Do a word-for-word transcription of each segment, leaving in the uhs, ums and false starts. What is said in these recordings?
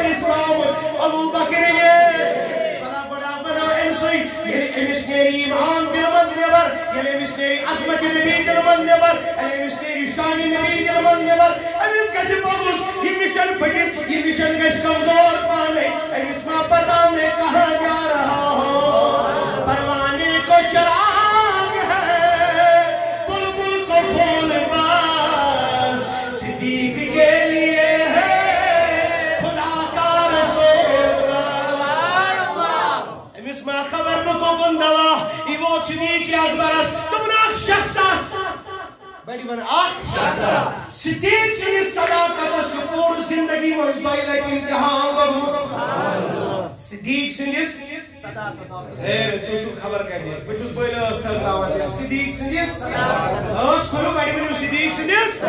اسلام ابو بکر نے۔ بلا گۄڈٕ بناو أمۍ سٕے، ییٚلہِ أمِس نیرِ ایمان دِلہٕ منٛز نٮ۪بر، ییٚلہِ أمِس نیرِ عظمت نبی دِلہٕ منٛز نٮ۪بر، ییٚلہِ أمِس نیرِ شان نبی دِلہٕ منٛز نٮ۪بر، أمِس گژھِ پوٚز، یہِ مِشن پھٕٹہِ، یہِ مِشن گژھِ کمزور پانے۔ أمِس ما پتا میں کہاں جا رہا ہوں، پروانے کو چراغ ہے، بلبل کو پھول، بس صدیق کے لیے ہے خدا کا رسول، بس۔ أمِس ما خبر بہٕ کوٚکُن دوا، یہِ ووت صدیق اکبرس، دوٚپُن، اکھ شخص اکھ۔ بڑِ ون اکھ۔ صدیق سٕنٛدِس صداقتس چھُ پوٗرٕ زندگی منٛز دۄیہِ لٹہِ امتحان لوٚگمُت۔ صدیق سٕنٛدِس، ہے، تُہۍ چھِو خبر کتہِ، بہٕ چھُس بٔلۍ ٲس تھل تراوان تیٚلہِ۔ صدیق سٕنٛدِس، ٲس کھُلِو، بڑِ ؤنِو صدیق سٕنٛدِس۔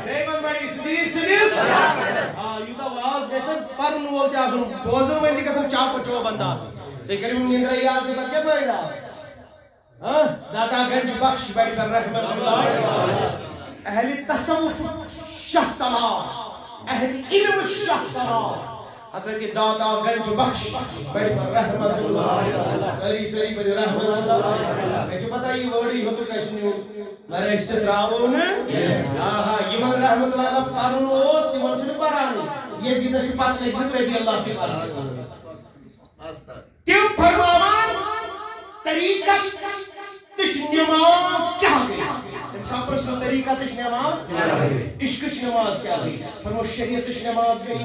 ہے، وَن بڑِ صدیق سٕنٛدِس۔ آ، یوٗتاہ واز گژھِ پرن وول تہِ آسُن، بوزن وٲلۍ تہِ گژھن چاکو چوب انداز۔ تُہۍ کٔرِو نِندرے یاد تہٕ پتہٕ کیٛاہ فٲیدٕ آو؟ ہاں؟ داتا گنج بخش بڑ پر رحمت اللہ، اہل تصوف شاہ سوار، اہل علم شاہ سوار، حضرت داتا گنج بخش بڑ پر رحمت اللہ۔ سٲری، سٲری پٔرِو رحمت اللہ۔ مےٚ چھِ پتہ یہِ وٲرڈٕے ہیوٚتُکھ اَسہِ نیوٗ، مگر أسۍ تہِ ترٛاوو نہٕ۔ آہا، یِمن رحمت اللہ پرُن اوس، تِمن چھُنہٕ پرانٕے۔ یزیدس چھُ پتہٕ لٔگمٕتۍ رضی اللہ تہِ پران۔ تِم فرماوان، طریقت تٕچ نماز کیٛاہ گٔے؟ تٔمۍ چھا پرٛژھمُت، طریقتٕچ نماز؟ عشقٕچ نماز کیٛاہ گٔے؟ فرموو، شریعتٕچ نماز گٔے،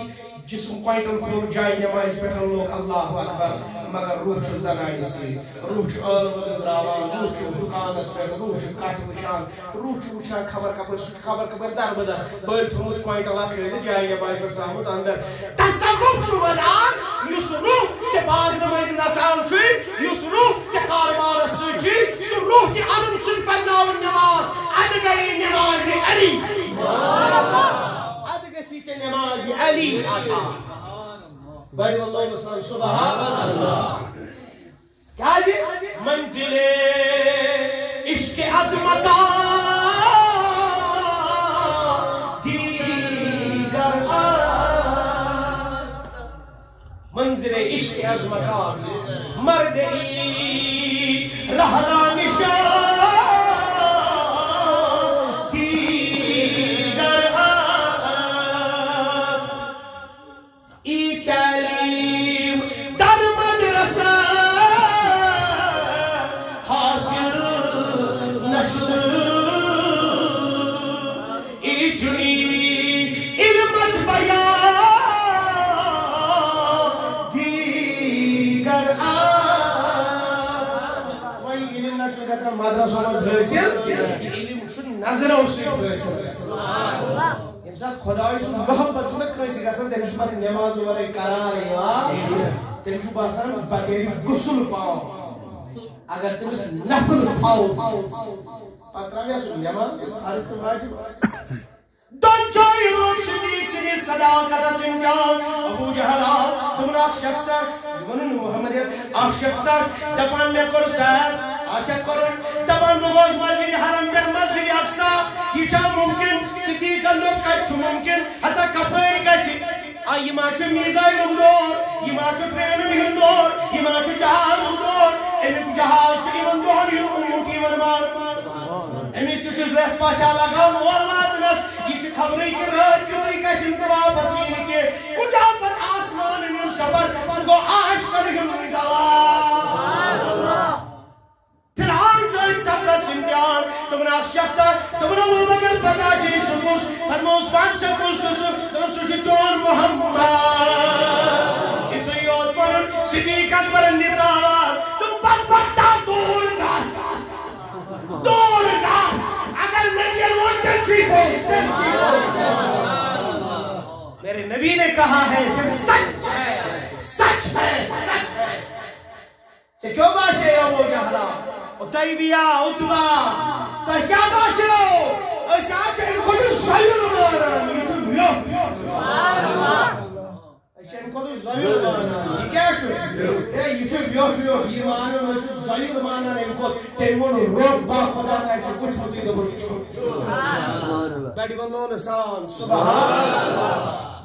جسم کوینٹل کھوٚر جایہِ نمازِ پٮ۪ٹھ لوٚگ اللہ اکبر، مگر روح چھُ زنانہِ سۭتۍ، روح چھُ ٲلوٕ أنٛزراوان، روح چھُ دُکانس پٮ۪ٹھ، روح چھُ کتھ وٕچھان، روح چھُ وٕچھان خبر کپٲرۍ، سُہ چھُ خبر کپٲرۍ دربٕدر۔ بٔلۍ تھوٚومُت کوینٹل اکھ کھٲلِتھ جایہِ نمازِ پٮ۪ٹھ ژامُت اندر۔ تصوف چھُ ونان، یُس روح ژےٚ بازرٕ مٔنٛزۍ نژان چھُے، یُس روح ژےٚ کارٕبارس سۭتۍ چھُے، سُہ روح تہِ انُن، سُہ تہِ پرناوُن نماز۔ ادٕ گٔیے نمازِ علی۔ ادٕ گژھی ژےٚ نمازِ علی عطا۔ بڑِ وَن لوگہٕ سان سبحان اللہ۔ کیازِ؟ منزل عشق عظمت دیگر است۔ منزل عشق عظمت مرد ای رهرانش دیگر است۔ ای تعلیم در مدرسه حاصل نشد، ای چنین علمت بیان دیگر است۔ وۄنۍ علم نہ چھُ گژھان مدرسو منٛز حٲصِل، یہِ علم چھُ نظرو سۭتۍ حٲصِل گژھان۔ ییٚمہِ ساتہٕ خۄداے سُنٛد محبت چھُنہ کٲنٛسہِ گژھان، تٔمِس چھُ پَتہٕ نٮ۪مازِ وَرٲے قرار یِوان۔ تٔمِس چھُ باسان بغٲر غسل پاو۔ اگر تٔمِس نفل پاو، پَتہٕ ترٛاوِ سُہ نٮ۪ماز، فرض تہٕ واجب۔ دۄن جاین روٚٹ صدیق سٕنٛدِس صداقتس امتحان۔ ابو جہل آو، دوٚپُن، اکھ شخص اکھ، ووٚنُن محمد، اکھ شخص اکھ، دپان، مےٚ کوٚر سیر، آ، کیٛاہ کوٚرُن؟ دپان، بہٕ گوس مسجد حرم پٮ۪ٹھ مسجد اقصی، یہِ چھا ممکن؟ صدیقن دوٚپ، کتہِ چھُ ممکن؟ ہتا کپٲرۍ گژھِ؟ آ، یہِ ما چھُ میٖزایلُک دور؟ یہِ ما چھُ ٹرینن ہُنٛد دور؟ یہِ ما چھُ جہازُک دور؟ امیُک جہاز چھُ یِمن دۄہن ہُنٛد اونٹ یِوان ماننہٕ۔ أمِس تہِ چھُ رٮ۪تھ پَژھا لگان اور واتنَس۔ یہِ چھُ خبرٕے کہِ رٲتۍ کیُتھُے گژھِ نہٕ تہٕ واپس یی نہٕ کینٛہہ۔ کُجا پتہٕ آسمانَن ہُنٛد سفر، سُہ گوٚو آشکَن ہُنٛد دوا۔ فرعون چھُ أتھۍ سفرَس امتحان۔ دوٚپُن اکھ شخصا، دوٚپُن ابو بکر پتہ چھے سُہ کُس؟ فرموس پانہٕ سا کُس چھُ سُہ؟ دوٚپُن سُہ چھُ چون محمد۔ یُتھُے یوت ووٚنُن، صدیق اکبرن دِژ آواز، دوٚپُن بدبختا دوٗر گژھ۔ دوٗر گژھ۔ اگر نبیَن ووٚن، تیٚلہِ چھُے پوٚز، تیٚلہِ چھُے پوٚز۔ میرے نبی نے کہا ہے، پھر سچ ہے، سچ ہے، سچ ہے۔ ژےٚ کیٛاہ باسیو ابو جہلا، عتیبیہ، عتبہ، تۄہہِ کیٛاہ باسیو؟ أسۍ آز چھِ اَمہِ کھۄتہٕ زٲیُل مانان، یہِ چھُ ویوٚٹھ۔ أسۍ چھِ اَمہِ کھۄتہٕ زٲیُل مانان۔ یہِ کیٛاہ چھُ؟ ہے، یہِ چھُ ویوٚٹھ ویوٚٹھ۔ یہِ مانُن، أسۍ چھِ زٲیُل مانان اَمہِ کھۄتہٕ۔ تٔمۍ ووٚن، رۄب با خۄدا آسہِ وٕچھمُتٕے، دوٚپُس، چھُ۔ بڑِ وَنو نہٕ سان، سبحان اللہ۔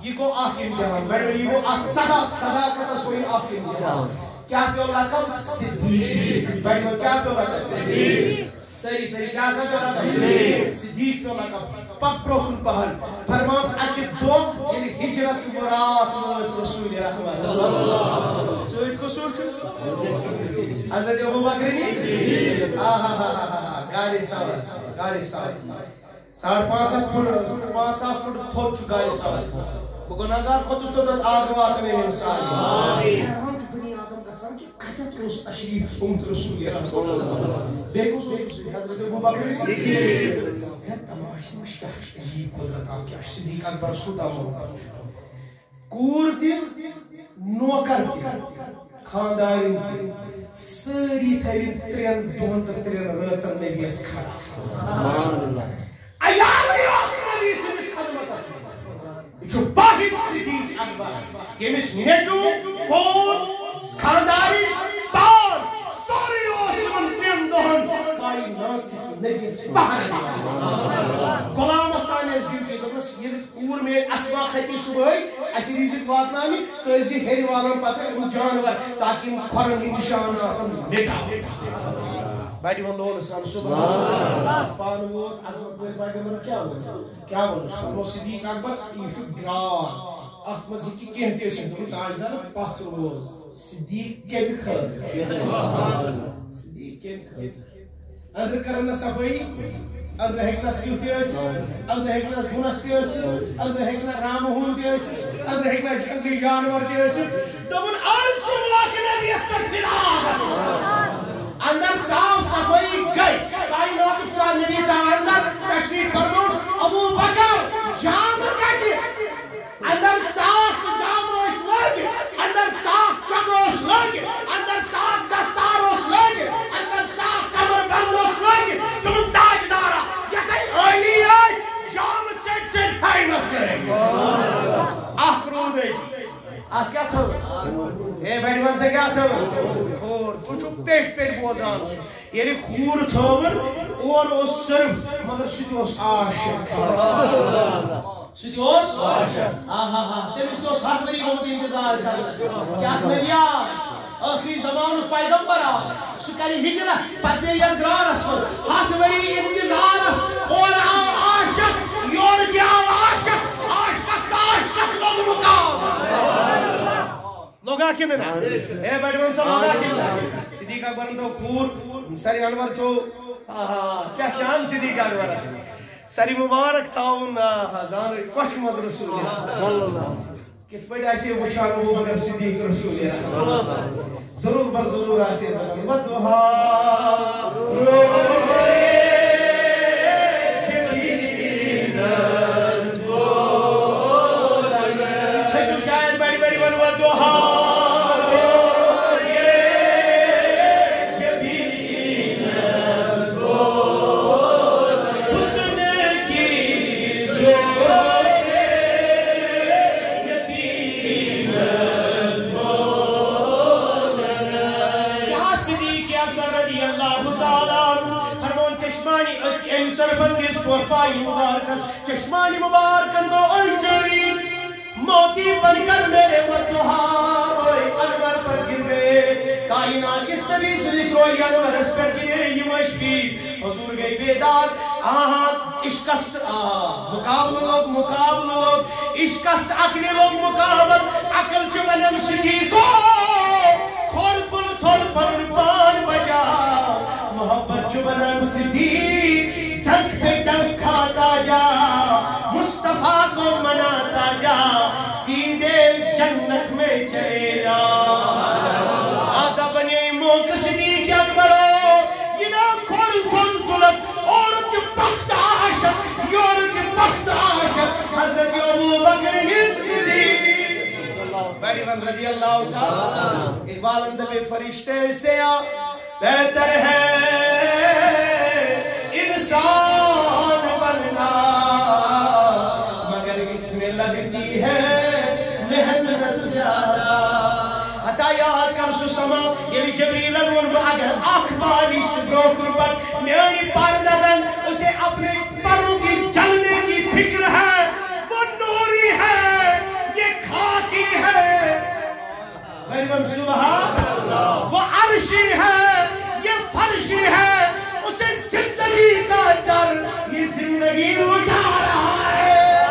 یہ گوٚو اکھ امتحان، بڑِ بڑِ، یہ گوٚو اکھ صدا-، صداقتس گوٚو یہِ اکھ امتحان۔ کیٛاہ پیوٚو لقب؟ صدیق۔ بڑِ بڑِ، کیٛاہ پیوٚو لقب؟ صدیق۔ سٲری، سٲری، کیٛاہ سا پیوٚو لقب؟ صدیق۔ صدیق پیوٚو لقب۔ پتہٕ برونٛہہ کُن پہن۔ فرمان اکہِ دۄہ ییٚلہِ ہجرت مراد وٲژ رسول رحمت۔ سۭتۍ کُس ہیوٗ چھُ؟ حضرت ابو بکر۔ آہا ہا ہا ہا ہا۔ گاڑِ سوار، گاڑِ سوار۔ ساڑ پانٛژھ ہتھ فُٹ، پانٛژھ ساس فُٹ تھوٚد چھُ گاڑِ سوار۔ بہٕ گۄناہگار کھوٚتُس توٚتتھ آگرٕ واتنٲوِن سارے۔ حیران چھُ بنی آدم گژھان کہِ کتٮ۪تھ اوس تشریف تھوٚومُت رسول اکرم۔ بیٚیہِ کُس اوس سُہ؟ حضرت ابو بکر صدیق۔ ہے، تماشہٕ وٕچھ، کیٛاہ چھُ عجیٖب قدرت، آو کیٛاہ چھُ صدیق اکبرس کوٗتاہ مول۔ کوٗر تہِ، نوکر تہِ، خاندارِنۍ تہِ، سٲری تھٲوِن ترٛٮ۪ن دۄہن تہٕ ترٛٮ۪ن رٲژن نبیَس کھڑا۔ عیالٕے اوس نبی سٕنٛدِس خدمتس منٛز۔ یہِ چھُ واحد صدیق اکبر، ییٚمِس نیٚچوٗ، کوٗر، خاندارِنۍ، پان، سورُے اوس یِمن ترٛٮ۪ن دۄہن کائنات کِس نبیَس پہرٕ دِوان۔ غلامس تانۍ ٲس ڈیوٹی، دوٚپنس، ییٚلہِ کوٗر میٲنۍ اسما کھژِ صبحٲے، اسہِ رِزق واتناونہِ، ژٕ ٲسۍ زِ ہیٚرِ والان پتہٕ یِم جانور، تاکہِ یِم کھۄرن ہٕنٛدۍ نشان آسن مٹاو۔ بڑِ وۄنۍ لولہٕ سان سبحان اللہ۔ پانہٕ ووت عظمت وٲلۍ پیغمبر، کیٛاہ ووٚن؟ کیٛاہ ووٚنُس؟ فرموو صدیق اکبر، یہِ چھُ درٛاو، اتھ منٛز ہیٚکہِ کینٛہہ تہِ ٲسِتھ۔ دوٚپُن، تاجدار، پتھ روز۔ صدیق کمہِ خٲطرٕ؟ صدیق کمہِ خٲطرٕ؟ أنٛدرٕ کَرن نہٕ صفٲیی، أنٛدرٕ ہیٚکہِ نہٕ سٕہہ تہِ ٲسِتھ، أنٛدرٕ ہیٚکہِ نہٕ گُنَس تہِ ٲسِتھ، أنٛدرٕ ہیٚکہِ نہٕ رامہٕ ہوٗن تہِ ٲسِتھ، أنٛدرٕ ہیٚکہِ نہٕ جنٛگلی جانور تہِ ٲسِتھ۔ دوٚپُن، آز چھُ واقعہٕ نبیَس پٮ۪ٹھ فراق۔ اندر ژاو، صفٲیی گٔے، کائناتُک ژاو نبی، ژاو اندر، تشریف فرموو۔ ابو بکر، جامہٕ کتہِ؟ اندر ژاکھ تہٕ جامہٕ ٲسۍ لٲگِتھ، اندر ژاکھ چۄگہٕ اوس لٲگِتھ، اندر ژاکھ دستار اوس لٲگِتھ، اندر ژاکھ کمر بند اوس لٲگِتھ۔ دوٚپُن، تاجدارا، یتھے عٲلی ٲسۍ، جامہٕ ژٔٹۍ ژٔٹۍ تھاینس لٲگِتھ۔ اکھ روٗد أتی۔ اتھ کیٛاہ تھٲو؟ ہے بڑِ وَن سا کیٛاہ تھٲو؟ اور تُہۍ چھِو پیٚٹھۍ پیٚٹھۍ بوزان۔ ییٚلہِ خوٗر تھٲوٕن، اورٕ اوس صرف، مگر سُہ تہِ اوس عاشق۔ سُہ تہِ اوس؟ آہا ہا، تٔمِس تہِ اوس ہَتھ ؤری گوٚمُت اِنتظار کرنَس۔ کیٛاہ نبی آو؟ ٲخری زمانُک پیغمبر آو۔ سُہ کرِ ہجرت، پتہٕ پیٚیہِ یَتھ گرارَس منٛز۔ ہَتھ ؤری اِنتظارَس، اورٕ آو عاشق، یورٕ تہِ آو عاشق۔ عاشقَس تہٕ عاشقَس لوٚگ مُقام۔ لوٚگا کِنہٕ نہ؟ ہے بڑِ وَن سا، لوٚگا کِنہٕ نہ؟ صدیق اکبرن تھوٚو کھوٗر، سَرِ انور تھوٚو۔ آہا، کیٛاہ شان صدیق اکبرس۔ سَرِ مُبارک تھاوُن، آہا، زانٕے کۄچھِ منٛز رسول۔ کِتھ پٲٹھۍ آسہِ ہے وٕچھان ابو بکر صدیق رسول؟ ضروٗر بر ضروٗر آسہِ ہے دَپان، "والضحیٰ، روے جبینس بولن۔" تھٔکِو شاید بڑِ بڑِ وَن، "والضحیٰ، روے جبینس بولن۔" حسن کی روے یتیمس بولن۔ کیٛاہ صدیق اکبر رضی اللہ تعالیٰ عنہ فرمون، چشمانی أکۍ أمۍ سربندِس کوٚر پایہِ مُبارکس، چشمانی مُبارکن گوٚو أنجٲری۔ موتی بن کر میرے والضحیٰ روئے، انور پر گر گئے۔ کائنات کِس نبی سٕنٛدِس روئے انورس پٮ۪ٹھ گِرے یِم ٲسۍ پیٖر۔ حضور گٔے بیدار۔ آہا، عشقس تہٕ آ، مُقابلہٕ لوٚگ، مُقابلہٕ لوٚگ۔ عشقس تہٕ عقلہِ لوٚگ مُقابلہٕ۔ عقل چھِ ونان صدیقو، کھۄر تُل تھوٚد پنُن پان بچاو۔ محبت چھِ ونان صدیق، ڈنک پہ ڈنک کھاتا جا، مصطفیٰ کو مناتا جا، سیدھے جنت میں چلے جا۔ آزا بنے موقع صدیق اکبرو، یہِ نا کھۄر تھوٚد تُلتھ، اورٕ تہِ پختہٕ عاشق، یورٕ تہِ پختہٕ عاشق، حضرت ابو بکر صدیق۔ بڑِ وَن رضی اللہ تعالیٰ۔ اقبالن دپے، فرشتے سے آ بہتر ہے انسان بننا، مگر اس میں لگتی ہے محنت زیادہ۔ ہتا یاد کر سُہ سما، ییٚلہِ جبریلن ووٚن، بہٕ اگر اکھ بار نِش تہِ برونٛہہ کُن پکہٕ، میٲنۍ پردن اسے اپنے پروں کی جلنے کی فکر ہے، وہ نوری ہے۔ سبحان اللہ۔ وہ عرشی ہے، یہ فرشی ہے، اسے زندگی کا ڈر، یہ زندگی لٹا رہا ہے۔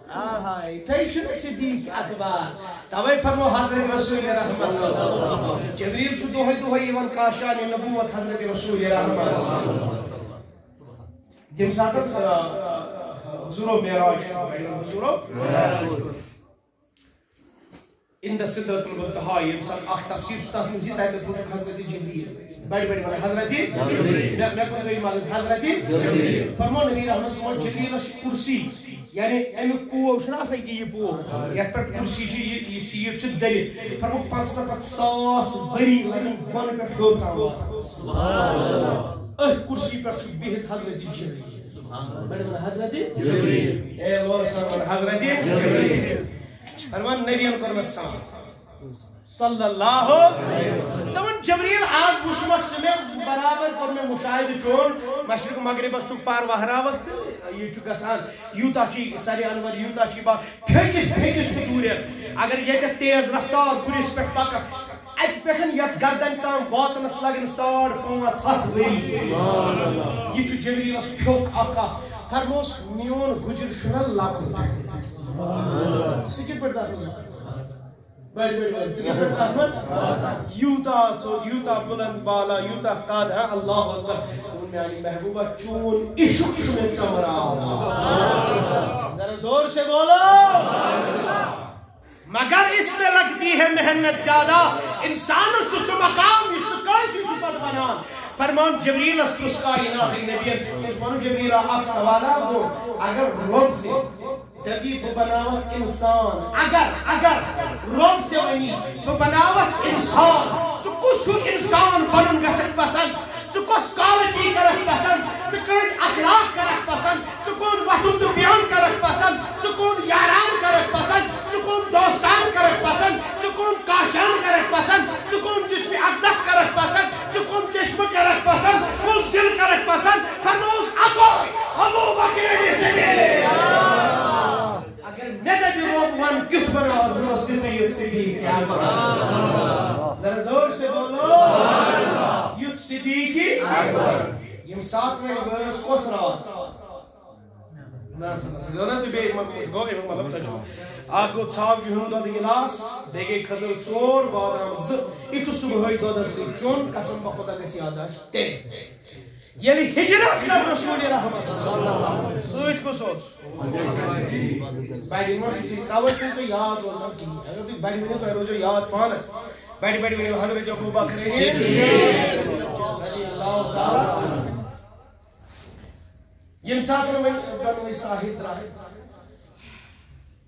آہا، یِتھے چھُنہٕ صدیق اکبر۔ توے فرمو حضرت رسول رحمت۔ جبریل چھُ دۄہے دۄہے یِوان کاشانِ نبوت حضرت رسول رحمت۔ ییٚمہِ ساتہٕ، آ، حضورو معراج، حضورو عند سدرۃ المنتہا، ییٚمہِ ساتہٕ اکھ تفسیر چھُ تَتھ منٛز یہِ، تَتٮ۪تھ وُچھُکھ حضرت جبریل۔ بڑِ بڑِ وَنان حضرت جبریل۔ مےٚ، مےٚ کُن تُہۍ یہِ مَرٕز، حضرت جبریل۔ فرموو نبی رحمت صٲبَن، جبریلَس چھِ کُرسی، یعنی اَمیُک پوو چھُنہ آسان یہِ، یہِ پوو، یَتھ پٮ۪ٹھ کُرسی چھِ، یہِ، یہِ سیٖٹ چھِ دٔلِتھ۔ فرموو پانٛژھ سَتَتھ ساس ؤری لَگَن بۄنہٕ پٮ۪ٹھ ہیوٚر تام واتنَس۔ أتھۍ کُرسی پٮ۪ٹھ چھُ بِہِتھ حضرت جبریل۔ بڑِ وَنان حضرت جبریل۔ اے لورٕ سان وَن حضرت جبریل۔ فرمان نبیَن کوٚر مےٚ سلام۔ صلی اللہ علیہ وسلم۔ دَپان جبریل، آز وُچھمَکھ ژٕ مےٚ، برابر کوٚر مےٚ مُشاہدٕ چون، مشرق مغربس چھُکھ پار وہراوکھ تہٕ یہِ چھُ گژھان، یوٗتاہ چھُ یہِ سرِ انور، یوٗتاہ چھُ یہِ با-، پھیٚکِس پھیٚکِس چھُ دوٗرٮ۪ن۔ اگر ییٚتٮ۪تھ تیز رفتار کُرِس پٮ۪ٹھ پَکَکھ، اَتہِ پٮ۪ٹھ یَتھ گردَن تام واتنَس لَگَن ساڑ پانٛژھ ہَتھ ؤری۔ یہِ چھُ جبریلَس پھیوٚک اَکھ اَکھ۔ فرموس، میون حُجر چھُنہ لۄکُٹ۔ ژٕ کِتھ پٲٹھۍ تَتھ منٛز؟ بڑِ، بڑِ، بڑِ، ژٕ کِتھ پٲٹھۍ تَتھ منٛز؟ یوٗتاہ تھوٚد، یوٗتاہ بُلند بالا، یوٗتاہ قد، ہاں، اللہ اکبر۔ دوٚپُن، میانہِ محبوبہ، چون عشق چھُ مےٚ ژَمراوان۔ ذرا زور سے بولو۔ مگر اس میں لگتی ہے محنت زیادہ۔ انسانس چھُ سُہ مقام یُس نہٕ کٲنٛسہِ چھُ پتہٕ بنان۔ فرمان جبریلس پرُژھ کائنات نبیَن، أمِس ووٚن، جبریلا، اکھ سوال ہا گوٚو، اگر رۄب زِ دپی بہٕ بناوتھ انسان، اگر، اگر رۄب زِ ونی بہٕ بناوتھ انسان، ژٕ کُس ہیوٗ انسان بنُن گژھکھ پسند؟ ژٕ کۄس quality کرکھ پسند؟ ژٕ کٕہٕنۍ اخلاق کرکھ پسند؟ ژٕ کُن وۄتھُن تہٕ بِہُن کرکھ پسند؟ ژٕ کُن یاران کرکھ پسند؟ ژٕ کُن دوستان کرکھ پسند؟ ژٕ کُن کاشان کرکھ پسند؟ ژٕ کُن جسم اقدس کرکھ پسند؟ ژٕ کُن چشمہٕ کرکھ پسند؟ کُس دل کرکھ پسند؟ فرموس اکوے، ابو بکر صدیق۔ اگر مےٚ دَپہِ رۄب وَن کیُتھ بناوَتھ، بہٕ اوس تیُتھُے یُتھ صدیق اکبر۔ ذرا زور سے بولو۔ یُتھ صدیق اکبر۔ یِم ساتھ وۄنۍ بٲژ کۄس راتھ؟ نہ سا، نہ سا، گوٚو نہ تُہۍ بیٚیہِ مطلب، گوٚو اَمیُک مطلب تۄہہِ چھُو اَکھ گوٚو ژھاوجہِ ہُنٛد دۄد گِلاس، بیٚیہِ گٔے کھٔزٕر ژور، بادام زٕ، یہِ چھُ صُبحٲے دۄدَس سۭتۍ چیوٚن، قسم بخدا گژھِ یادداشت تیز۔ ییٚلہِ ہجرت کٔر رسول رحمت، سۭتۍ کُس اوس؟ بڑِ ما چھُ تُہۍ، توے چھُو تُہۍ یاد روزان کِہیٖنۍ۔ اگر تُہۍ بڑِ ؤنِو، تۄہہِ روزیو یاد پانس۔ بڑِ بڑِ ؤنِو حضرت ابو بکر رضی اللہ تعالیٰ عنہ۔ ییٚمہِ ساتہٕ وۄنۍ دۄنوَے صاحب درٛاے،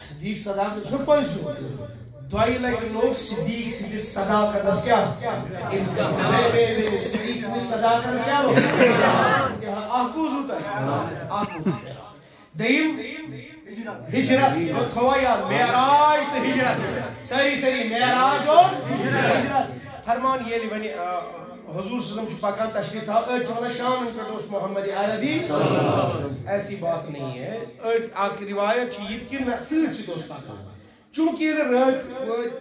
صدیق صداقت چھُ پوٚز یہِ۔ دۄیہِ لٹہِ لوٚگ صدیق سٕنٛدِس صداقتس کیٛاہ؟ امتحان۔ بیٚیہِ، بیٚیہِ، بیٚیہِ، صدیق سٕنٛدِس صداقتس کیٛاہ لوٚگ؟ امتحان۔ اکھ بوٗزوٕ تۄہہِ؟ اکھ بوٗزوٕ۔ دوٚیِم، ہجرت۔ گوٚو تھووا یاد، معراج تہٕ ہجرت۔ سٲری، سٲری، معراج اور ہجرت۔ فرمان ییٚلہِ وۄنۍ، آ، حضور صلی اللہ علیہ وسلم چھُ پکان، تشریف تھاوان، أڑۍ چھِ ونان شامن پٮ۪ٹھ اوس محمد عربی۔ ایسی بات نہیں ہے۔ أڑۍ، اکھ روایت چھِ یہِ تہِ کہِ نہ، سۭتۍ سۭتۍ اوس پکان۔ چونکہ ییٚلہِ رٲتۍ وٲتۍ،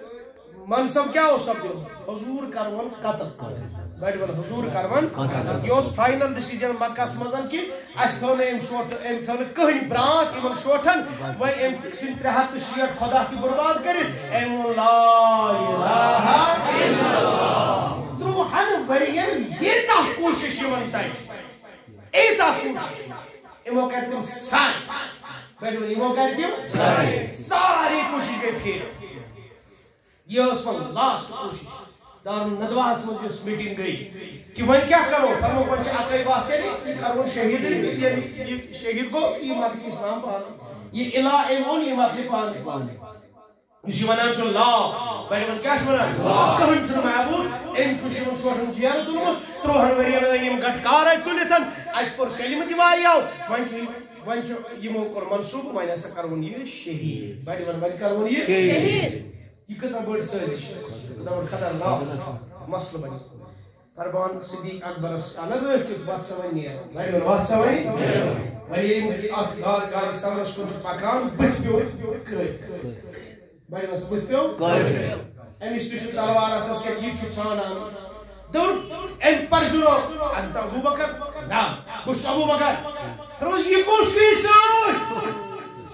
منصب کیٛاہ اوس سپدیومُت؟ حضور کرون قتل۔ بڑِ وَن، حضور کرون قتل۔ یہِ اوس final decision مکس منٛز کہِ اَسہِ تھٲو نہٕ أمۍ شوٹھ، أمۍ تھٲو نہٕ کٕہٕنۍ برٛاتھ یِمن شوٹھن۔ وۄنۍ أمۍ ژھٕنۍ ترٛےٚ ہَتھ تہٕ شیٹھ خۄدا تہِ برباد کٔرِتھ۔ أمۍ ووٚن، لا الہ الا اللہ۔ ترٛۆہَن ؤرین ییٖژاہ کوٗشش یِمن تَتہِ، ییٖژاہ کوٗشش۔ یِمو کَرِ تِم سارے۔ بڑِ وَن، یِمو کَرِ تِم سارے۔ سارے کوٗشش گٔے فیل۔ یہِ ٲس وۄنۍ last کوٗشش۔ دارالندواہَس منٛز یۄس meeting گٔے کہِ وۄنۍ کیٛاہ کرو؟ فرمووُکھ وۄنۍ چھِ اَکٕے وَتھ تیٚلہِ، یہِ کرون شہیٖدٕے تہٕ ییٚلہِ یہِ شہیٖد گوٚو، یہِ مۄکلہِ اِسلام پانہٕ۔ یہِ الہ أمۍ اوٚن، یہِ مۄکلہِ پانہٕ۔ یُس یہِ وَنان چھُ لا، بڑِ وَن کیٛاہ چھُ وَنان؟ کٕہٕنۍ چھُنہٕ معبوٗد، أمۍ چھُ یِمَن شوٹھَن جیل تُلمُت، ترٛۆہَن ؤرِین أنۍ یِم گٹکارے تُلِتھ، اَتہِ پوٚر کلمہٕ تہِ واریاہو، وۄنۍ چھُ، وۄنۍ چھُ یِمو کوٚر منصوٗبہٕ، وۄنۍ ہسا کرون یہِ شہیٖد۔ بڑِ وَن، وۄنۍ کرون یہِ شہیٖد۔ یہِ کۭژاہ بٔڑ سٲزِش ٲس۔ خۄدا ووٚن، خطرناک مسلہٕ بنہِ۔ فرمان صدیق اکبرس، اہن حظ، أتھۍ کیُتھ، وَتھ سا وۄنۍ نیر۔ بڑِ وَن، وَتھ سا وۄنۍ۔ وۄنۍ ییٚلہِ یِم اَتھ گار-، گارِ ثورس کُن چھِ پکان، بٕتھِ پیوٚو کٲفِر۔ بڑِ وَن، بٕتھِ پیوٚو کٲفِر۔ أمِس تہِ چھُ تلوار اَتھس کٮ۪تھ، یہِ چھُ ژھانان۔ دوٚپُن، أمۍ پرزٕنوو، "انت ابو بکر؟" "نعم، بہٕ چھُس ابو بکر۔" دوٚپمَس، "یہِ کُس چھُے سۭتۍ؟"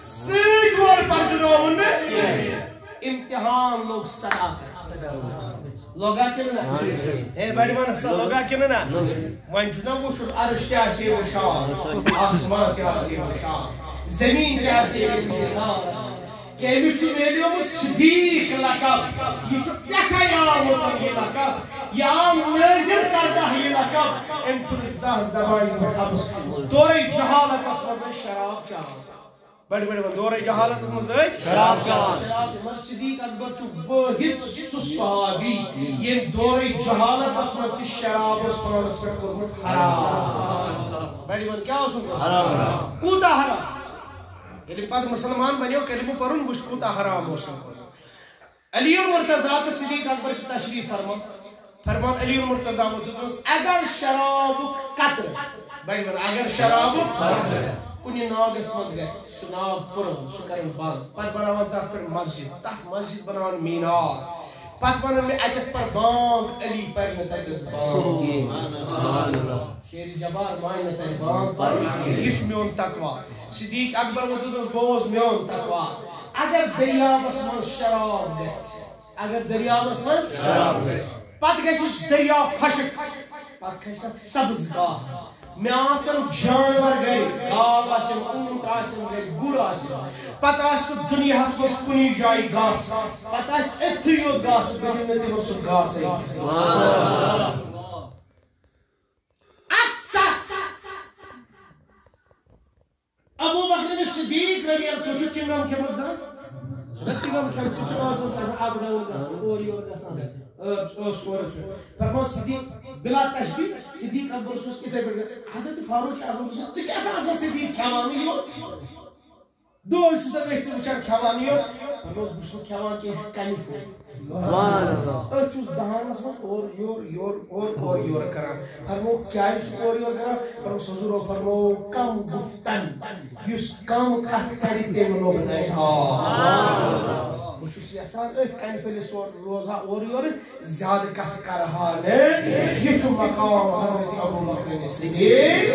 سۭتۍ وول پرزٕنووُن نہٕ۔ امتحان لوٚگ صداقت۔ لوٚگا کِنہٕ نہ؟ ہے، بڑِ وَن سا، لوٚگا کِنہٕ نہ؟ وۄنۍ چھُ نہ وٕچھُن، عرش تہِ آسہِ وٕچھان، آسمان تہِ آسہِ وٕچھان، زٔمیٖن تہِ آسہِ وٕچھان۔ کہِ أمِس چھُ میلیومُت صدیٖق لقب۔ یہِ چھُ پٮ۪ٹھَے آمُت یہِ لقب۔ یہِ آو نٲزِل کردہ یہِ لقب۔ أمۍ چھُنہٕ زانٛہہ زبانہِ پٮ۪ٹھ اَپُز۔ دورے جہالتس منٛز ٲسۍ شراب چٮ۪وان۔ بڑِ بڑِ وَن، دورے جہالتس منٛز ٲسۍ شراب چٮ۪وان۔ شراب چٮ۪وان۔ صدیٖق اکبر چھُ وٲحد سُہ صحابی، ییٚمۍ دورے جہالتس منٛز تہِ شراب اوس پانس پٮ۪ٹھ کوٚرمُت حرام۔ بڑِ وَن، کیٛاہ اوسُن کوٚرمُت؟ حرام۔ کوٗتاہ حرام؟ ییٚلہِ پتہٕ مُسلمان بنیو، کلمہٕ پوٚرُن، وٕچھ کوٗتاہ حرام اوس أمۍ کوٚرمُت۔ علی المرتضیٰ تہٕ صدیق اکبر چھِ تشریف فرما۔ فرمان علی المرتضیٰ ووٚتھُس، دوٚپُس، اگر شرابُک قطرٕ، بڑِ وَن، اگر شرابُک قطرٕ کُنہِ ناگس منٛز گژھِ، سُہ ناگ پُرن، سُہ کرن بنٛد، پتہٕ بناون تتھ پٮ۪ٹھ مسجد، تتھ مسجد بناون مینار، پتہٕ ونن مےٚ، اتٮ۪تھ پر بانگ، علی پرِ نہٕ تتٮ۪س بانگ کینٛہہ۔ شیر جبار مانہِ نہٕ تَتہِ بانگ پَرُن کینٛہہ۔ یہِ چھُ میون تقوا۔ صدیق اکبر ووٚتھُس، دوٚپُس، بوز میون تقوا۔ اگر دٔریاوَس منٛز شراب گژھِ، اگر دٔریاوَس منٛز شراب گژھِ، پَتہٕ گژھِ سُہ دٔریاو خۄشٕک، پَتہٕ کھسہِ اَتھ سبز گاسہٕ۔ مےٚ آسَن جانوَر گَرِ، گاو آسن، اوٗنٹ آسن گَرِ، گُر آسن، پَتہٕ آسہِ نہٕ دُنیاہَس منٛز کُنی جایہِ گاسہٕ، پَتہٕ آسہِ أتھی یوت گاسہٕ، بہٕ دِمہٕ نہٕ تِمَن سُہ گاسَے کینٛہہ۔ اکثر ابو بکر صدیق رضی اللہ، تُہۍ چھِو چِنٛگم کھیٚمٕژ زانٛہہ؟ چِنٛگم کھٮ۪نہٕ سۭتۍ چھُ ٲسَس گژھان، اپ ڈاوُن گژھان، اورٕ یورٕ گژھان۔ ٲس، ٲس کورِ چھُ۔ فرمان صدیق بلا تشبیہ، صدیق اکبر اوس یِتھَے پٲٹھۍ۔ حضرت فاروق اعظم دوٚپُس، "ژٕ کیٛاہ سا آسان صدیق کھٮ۪وانٕے یوت؟" دۄہے چھُس بہٕ أتھۍ وٕچھان کھٮ۪وان یہِ۔ فرموس، "بہٕ چھُس نہٕ کھٮ۪وان کینٛہہ، یہِ چھُ کنہِ پھوٚل۔" سبحان اللہ۔ أتھۍ چھُس دہانس منٛز اورٕ یورٕ، یورٕ، اورٕ، اورٕ یورٕ کران۔ فرموو، "کیٛازِ چھُکھ اورٕ یورٕ کران؟" فرموس، حضوٗرو فرموو، "کم گفتن، یُس کم کتھ کرِ، تٔمۍ لوٚب نشہٕ۔" بہٕ چھُس یژھان أتھۍ کنہِ پھٔلِس سو-، روزٕ ہا اورٕ یورٕ، زیادٕ کتھ کرٕ ہا نہٕ۔ یہِ چھُ مقام حضرت ابوبکر صدیق۔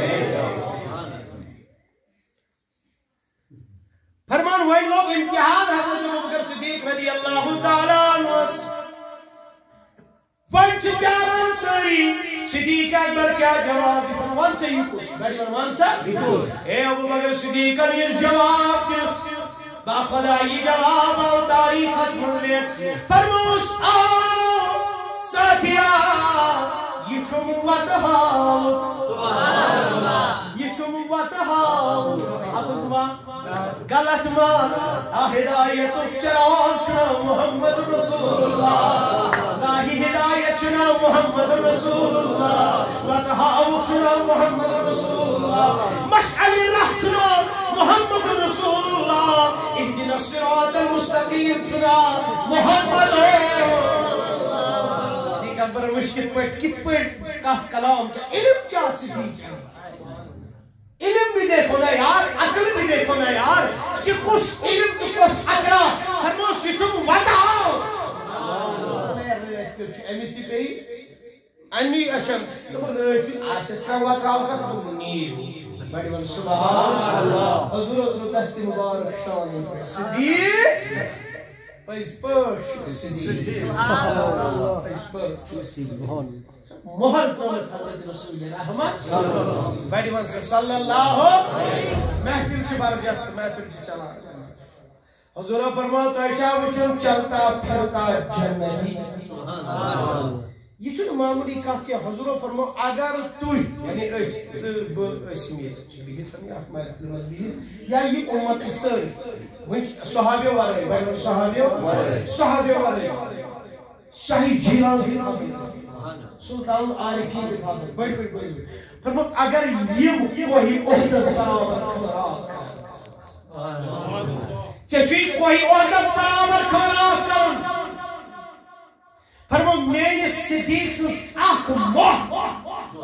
فرمان، وۄنۍ لوٚگ امتحان حضرت ابوبکر صدیق رضی اللہ تعالیٰ عنہس۔ وۄنۍ چھِ پیاران سٲری، صدیق اکبر کیٛاہ جواب دِتھ؟ وَن سا یہِ کُس؟ بڑِ وَن، وَن سا۔ یہِ کُس؟ اے ابوبکر صدیقن یُس جواب دیُت، باخدا یہِ جواب آو تاریخس منٛز لیکھ۔ فرموس، آ ساتھیا، یہِ چھُم وتہٕ ہاوُن۔ یہِ چھُم وتہٕ ہاوُن۔ اَپُز ما؟ غلط ما؟ آ ہدایتُک چراغ چھُ ناو محمد رسول اللہ۔ آ یہِ ہدایت چھُ ناو محمد رسول اللہ۔ وتہٕ ہاوُک چھُ ناو محمد رسول اللہ۔ مشعل راہ چھُ ناو محمد رسول اللہ۔ اہدنا الصراط المستقیم چھُ ناو محمد۔ صدیق اکبر وٕچھ کِتھ پٲٹھۍ، کِتھ پٲٹھۍ کتھ کلام کیٛاہ، علم کیٛاہ صدیق۔ علم بھی دیکھو نا یار، عقل بھی دیکھو نا یار، کہ کُس علم تہٕ کۄس عقلا۔ فرموس، یہِ چھُم وتہٕ ہاو۔ دوٚپُن، ہے، رٲتۍ کیُتھ چھُ أمِس تہِ پیٚیہِ اَمی اَچھن۔ دوٚپُن، رٲتۍ کیُتھ آسٮ۪س کانٛہہ وتہٕ ہاو کتھ؟ دوٚپُن، نِیِو۔ بڑِ وَن سبحان اللہ۔ حضوٗرو ترٛوو دستِ مُبارک شانَن پٮ۪ٹھ۔ صدیق، پٔزۍ پٲٹھۍ چھُ صدیق۔ پٔزۍ پٲٹھۍ چھُ صدیق۔ مۄہر ترٲومٕژ حضرت رسول رحمت۔ بڑِ وَن سا صلی اللہ۔ محفل چھِ برجست، محفل چھِ چلان۔ حضورو فرموو، تۄہہِ چھا وٕچھُن چلتا پھرتا جنتی؟ یہِ چھُنہٕ معموٗلی کتھ کینٛہہ۔ حضورو فرموو، اگر تُہۍ، یعنی أسۍ، ژٕ، بہٕ، أسۍ یِم ییٚتہِ چھِ بِہِتھ، یَتھ محفلہِ منٛز بِہِتھ، یا یہِ اُمت یہِ سٲری، وٕنۍ صحابیو ورٲے، وۄنۍ صحابیو، صحابیو ورٲے، شاہی جیلان تہِ تھاوو، سلطان العارفین تہِ تھاوو، بٔڑۍ بٔڑۍ، بٔڑۍ بٔڑۍ۔ فرموو، اگر یِم کوہہِ احدس برابر خٲرات کرن، ژےٚ چھُے کوہہِ احدس برابر خٲرات کرُن۔ فرموو، میٲنِس صدیق سٕنٛز اکھ مۄہر،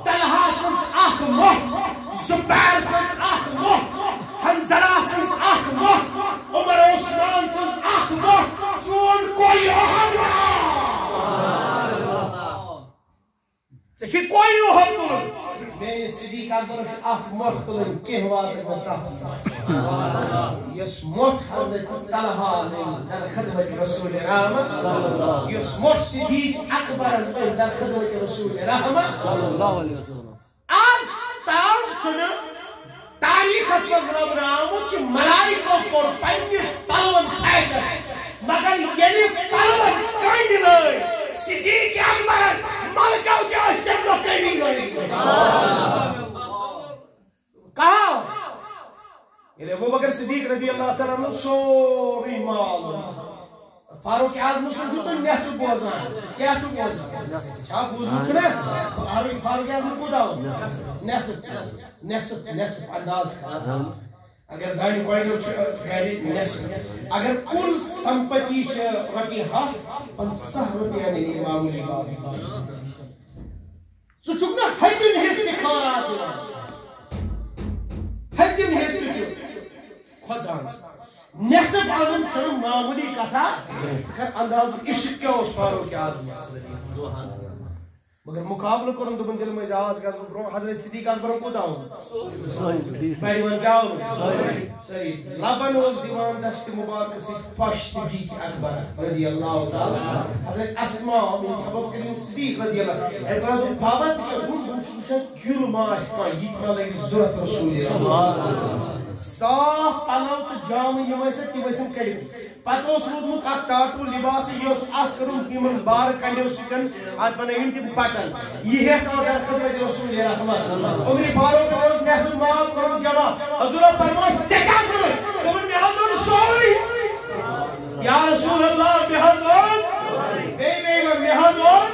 طلحہ سٕنٛز اکھ مۄہر، زبیر سٕنٛز اکھ مۄہر، حنظلہ سٕنٛز اکھ مۄہر، عمر عثمان سٕنٛز اکھ مۄہر، چون کوہہِ احد آو۔ ٹِکویو ہو تُلُن۔ میٲنِس صدیق اکبرس چھِ اکھ مۄٹھ تُلٕنۍ، کینٛہہ واتَن نہٕ تَتھ۔ یۄس مۄٹھ حضرت طلحہ نِن در خدمت رسول رحمت، یۄس مۄٹھ صدیق اکبرن نِن در خدمت رسول رحمت۔ آز تام چھُنہٕ تاریخس منٛز لبنہٕ آمُت کہِ ملائکو کوٚر پننہِ پلون فیشن، مگر ییٚلہِ پلون کٔنڈۍ لٲگۍ، صدیق اکبرن ملکو تہِ ٲسۍ تمہِ دۄہ کٔنڈی لٲگۍ۔ کہاں؟ ییٚلہِ ابو بکر صدیق رضی اللہ تعالیٰ عنہ سورُے مال، فاروق اعظم سُنٛد چھُ تُہۍ نٮ۪صٕف بوزان، کیٛاہ چھُ بوزان؟ چھا بوٗزمُت چھُ نا؟ فاروق، فاروق اعظم کوٗتاہ اوس؟ نٮ۪صٕف، نٮ۪صٕف، نٮ۪صٕف انداز کر۔ اگر دانہِ کوینٹل چھُ گرِ نٮ۪صٕف، اگر کُل سمپتی چھِ رۄپیہِ ہَتھ، پنٛژاہ رۄپیہِ یعنی یہِ معموٗلی بات۔ ژٕ چھُکھ نہٕ ہتِم حصہٕ تہِ خٲرات دِوان۔ ہتِم حصہٕ تہِ چھُ کھۄژان۔ نٮ۪صٕف اَنُن چھُنہٕ معموٗلی کتھا۔ ژٕ کر انداز، عشق کیٛاہ اوس فاروق اعظمس۔ مگر مقابلہٕ کوٚرُن، دوٚپُن، دِلہٕ مٔنٛزۍ آواز گژھٕ بہٕ برٛونٛہہ۔ حضرت صدیق اکبرن کوٗتاہ اوٚن؟ بڑِ وَن کیٛاہ اوٚن؟ سٲری۔ لبن اوس دِوان دست مبارک سۭتۍ پھش صدیق اکبر رضی اللہ تعالیٰ۔ حضرت اسماء بنت ابوبکر صدیق رضی اللہ۔ أمۍ کوٚر دوٚپُن، بابا، ژٕ کیٛاہ ووٚن؟ بہٕ چھُس وٕچھان کیُل ما آسہِ کانٛہہ، یہِ تہِ ما لگہِ ضوٚرتھ رسول اللہ۔ صاف پلو تہٕ جامہٕ یِم ٲسۍ اَتھ، تِم ٲسِم کٔڑِتھ۔ پتہٕ اوس روٗدمُت اکھ ٹاٹوٗ لباس، یہِ اوس اَتھ کٔرمٕژ یِمن بار کنڈیو سۭتۍ، اَتھ بنٲوِن تِم بٹن۔ یہِ ہیٚتھ آو در خدمت رسول رحمت۔ عمر فاروق اوس نٮ۪صٕف مال کوٚرمُت جمع۔ حضورو فرموو، "ژےٚ کیٛاہ کوٚرُتھ؟" دوٚپُن، "مےٚ حظ اوٚن سورُے۔" یا رسول اللہ، مےٚ حظ اوٚن۔ بیٚیہِ، بیٚیہِ وَن، مےٚ حظ اوٚن۔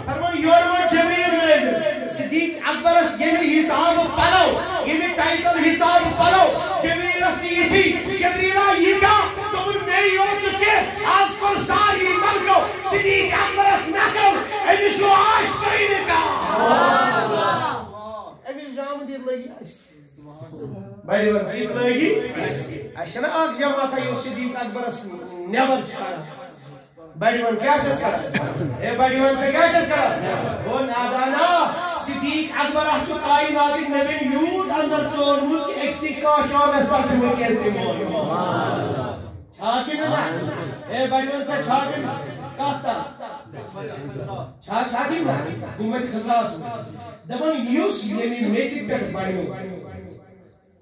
فرموو، یورٕ ووت جبریل نٲزِل۔ صدیق اکبرس ییٚمہِ حسابہٕ پلو، ییٚمہِ ٹائٹل حسابہٕ پلو، جبریلس نہٕ یِتھی۔ جبریلا، یہِ کیٛاہ؟ دوٚپُن، مے یوت نہٕ کینٛہہ، آز کوٚر سارنٕے ملکو صدیق اکبرس نقل، أمِس ہیوٗ آسہِ کُنہِ نہٕ کانٛہہ۔ أمِس جامہٕ دِتھ لٔگۍ اَسہِ۔ بڑِ وَن کِتھ لٲگی؟ اَسہِ چھَنہٕ اَکھ جماعتھا یۄس صدیق اکبرس نٮ۪بر چھِ کڑان۔ بڑِ وَن کیٛاہ چھَس کڑان؟ ہے بڑِ وَن سا کیٛاہ چھَس کڑان؟ او نادانا، صدیق اکبر اَتھ چھُ کائناتٕکۍ نبین یوٗت اندر ژورمُت کہِ أکسٕے کاشانس پٮ۪ٹھ چھُ وٕنکیٚس تہِ مول۔ چھا کِنہٕ نہ؟ ہے بڑِ وَن سا چھا کِنہٕ کَتھ تَل؟ چھا، چھا کِنہٕ نہ؟ گوٚمُت خزرَس منٛز۔ دَپان یُس ییٚمہِ میٚژِ پٮ۪ٹھ بَنیو،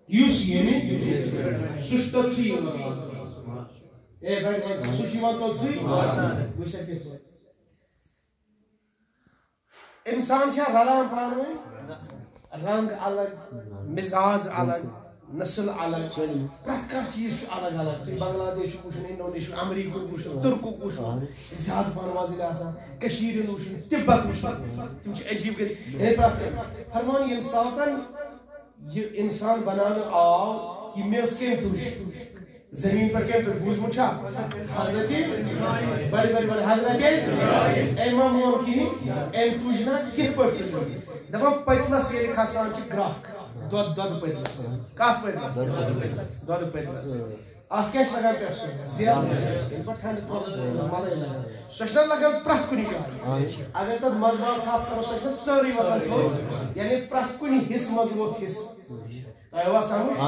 یُس ییٚمہِ، سُہ چھُ توٚتتھٕے یِوان۔ اے بھائی، سُہ چھُ یِوان توٚتتھٕے۔ وٕچھ سا کِتھ پٲٹھۍ۔ اِنسان چھا رَلان پانہٕ ؤنۍ؟ رنٛگ الگ، مِزاز الگ، نسل الگ، پرٛٮ۪تھ کانٛہہ چیٖز چھُ الگ الگ۔ تُہۍ بنگلہ دیش چھُ وٕچھُن، انڈونیشیا، امریکہُک وٕچھُن، تُرکُک وٕچھُن، زیادٕ پَہَن وۄزٕلۍ آسان، کٔشیٖرِ ہُنٛد وٕچھُن، تِبت وٕچھُن، تِم چھِ عجیٖب غریٖب۔ یعنی پرٛٮ۪تھ کانٛہہ فرمان ییٚمہِ ساتَن یہِ اِنسان بناونہٕ آو، یہِ میٚژ کٔمۍ تُج؟ زٔمیٖن پٮ۪ٹھ کٔمۍ تُج؟ بوٗزمُت چھا؟ حضرت، بڑِ بڑِ بڑِ، حضرت، أمۍ ما مون کِہیٖنۍ؟ أمۍ تُج نا؟ کِتھ پٲٹھۍ تُج؟ دَپان پٔتلَس ییٚلہِ کھسان چھِ گرٛکھ، دۄد، دۄدٕ پٔتلَس۔ کَتھ پٔتلَس؟ دۄدٕ پٔتلَس۔ اَتھ کیٛاہ چھِ لَگان پٮ۪ٹھ سُہ؟ زٮ۪ل۔ ییٚلہِ پَتہٕ ٹھنٛڈٕ تھوٚد مَلٕے لَگان۔ سۄ چھِ نا لَگان پرٛٮ۪تھ کُنہِ جایہِ۔ اگر تَتھ منٛزباگ تھپھ کَرو، سۄ چھِ نا سٲرٕے وۄتھان تھوٚد۔ یعنی پرٛٮ۪تھ کُنہِ حصہٕ منٛز ووت حصہٕ۔ تۄہہِ آوا سمجھ؟